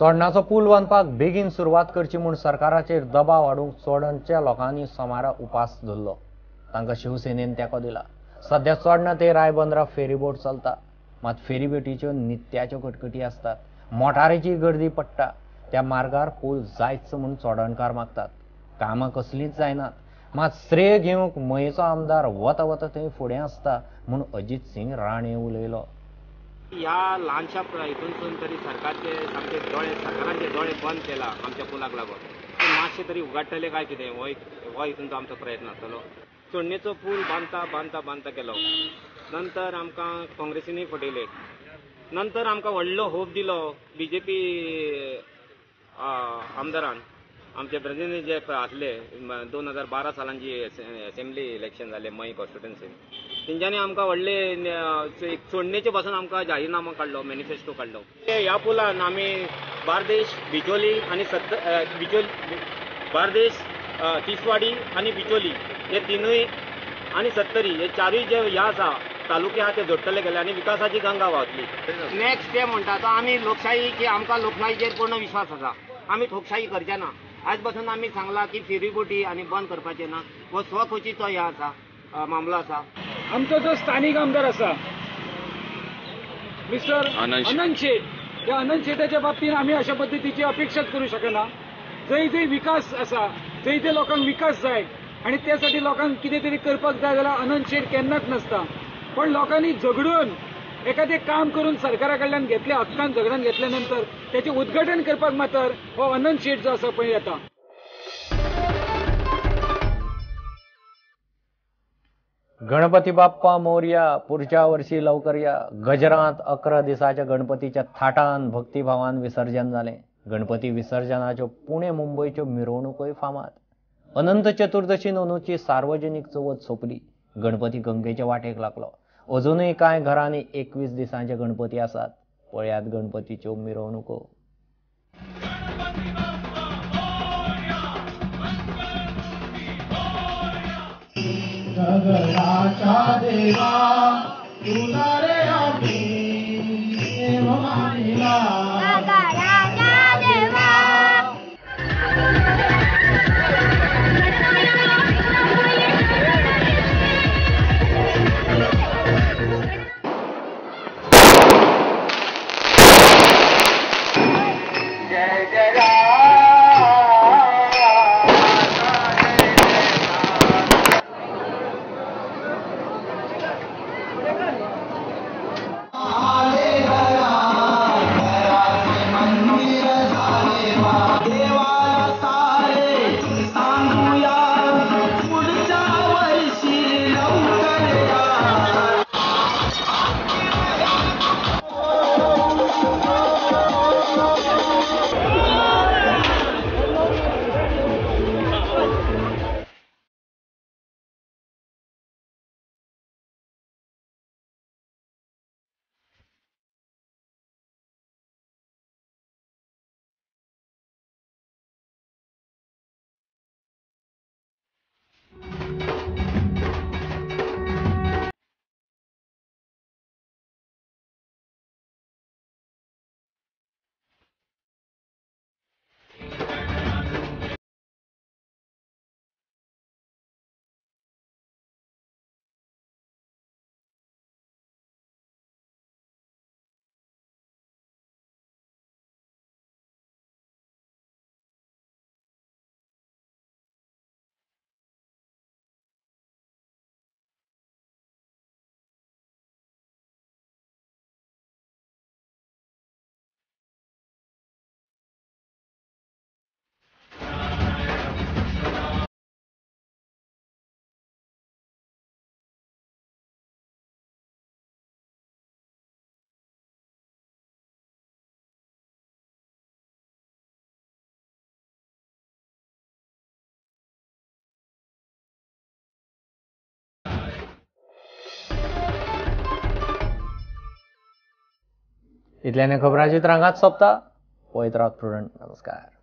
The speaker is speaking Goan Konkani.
चोडणाचो पूल बांदपाक बेगीन सुरवात करची म्हूण सरकाराचेर दबाव हाडूंक चोडणच्या लोकांनी सोमारा उपास धरलो. तांकां शिवसेनेन तेंको दिला. सध्या चोडणा ते रायबंदरा फेरीबोट चलता, मात फेरीबोटीच्यो नित्याच्यो कटकटी आसतात. मोटारीची गर्दी पडटा. त्या मार्गार पूल जायच म्हूण चोडणकार मागतात. कामां कसलींच जायनात, मात श्रेय घेवंक मयेचो आमदार वता वता थंय फुडें आसता म्हूण अजीत सिंग राणे उलयलो. ह्या ल्हानशा हितूनसून तरी सरकारचे सामके दोळे, सरकारांचे दोळे बंद केला आमच्या पुलाक लागून. ते मातशे तरी उगाडटले काय कितें हो हितून आमचो प्रयत्न आसतलो. चोडणेचो पूल बांदता बांदता बांदता गेलो, नंतर आमकां काँग्रेसीनूय फटयले, नंतर आमकां व्हडलो होप दिलो बीजेपी आमदारान. आमचे प्रतिनिधी जे आसले 2012 सालान जी असेंब्ली इलेक्शन जालें मई कॉन्स्टिट्युएन्सीन, तेंच्यांनी आमकां व्हडले चोडणेचे पासून आमकां जाहीरनामा काडलो, मॅनिफेस्टो काडलो. ह्या पुलान आमी बार्देश, बिचोली आनी बिचोली, बार्देश, तिसवाडी आनी बिचोली हे तिनूय आनी सत्तरी हे चारूय जे ह्या आसा तालुके आहा ते जोडटले गेले आनी विकासाची गंगा व्हांवतली. नेक्स्ट ते म्हणटा तो आमी लोकशाही की आमकां लोकशाहीचेर पूर्ण विश्वास आसा, आमी ठोकशाही करचे ना. आज पासून आमी सांगला की फेरीबोटी आनी बंद करपाचें ना, हो स्वखोशीचो ह्या आसा मामलो आसा. आमचो जो स्थानीक आमदार आसा मिस्टर अनंत शेट, ह्या अनंत शेटाच्या बाबतीन आमी अशा पद्दतीची अपेक्षाच करूं शकना. जंय जंय विकास आसा, जंय जंय लोकांक विकास जाय आनी त्या साठी लोकांक कितें तरी करपाक जाय जाल्यार अनंत शेट केन्नाच नासता. पण लोकांनी झगडून एखादें काम करून सरकारा कडल्यान घेतले, हक्कान झगडून घेतल्या नंतर त्याचें उद्घाटन करपाक मात्र हो अनंत शेट जो आसा पळय येता. गणपती बाप्पा मोरया, पुढच्या वर्षी लवकर या. गजरात 11 दिसाच्या गणपतीच्या थाटान भक्तिभावान विसर्जन जालें. गणपती विसर्जनाच्यो पुणे मुंबयच्यो मिरवणुकोय फामाद. अनंत चतुर्दशी अंदूची सार्वजनिक चवथ सोंपली. गणपती गंगेचे वाटेक लागलो. अजूनय कांय घरांनी 21 दिसांचे गणपती आसात. पळयात गणपतीच्यो मिरवणुको. गगनाच्या देवा तुला रे आम्ही देव मानिला. गगनाच्या देवा. जय जय राम. इतल्याने खबरांची रांगात सोंपता. पळयत रावत प्रुडंट. नमस्कार.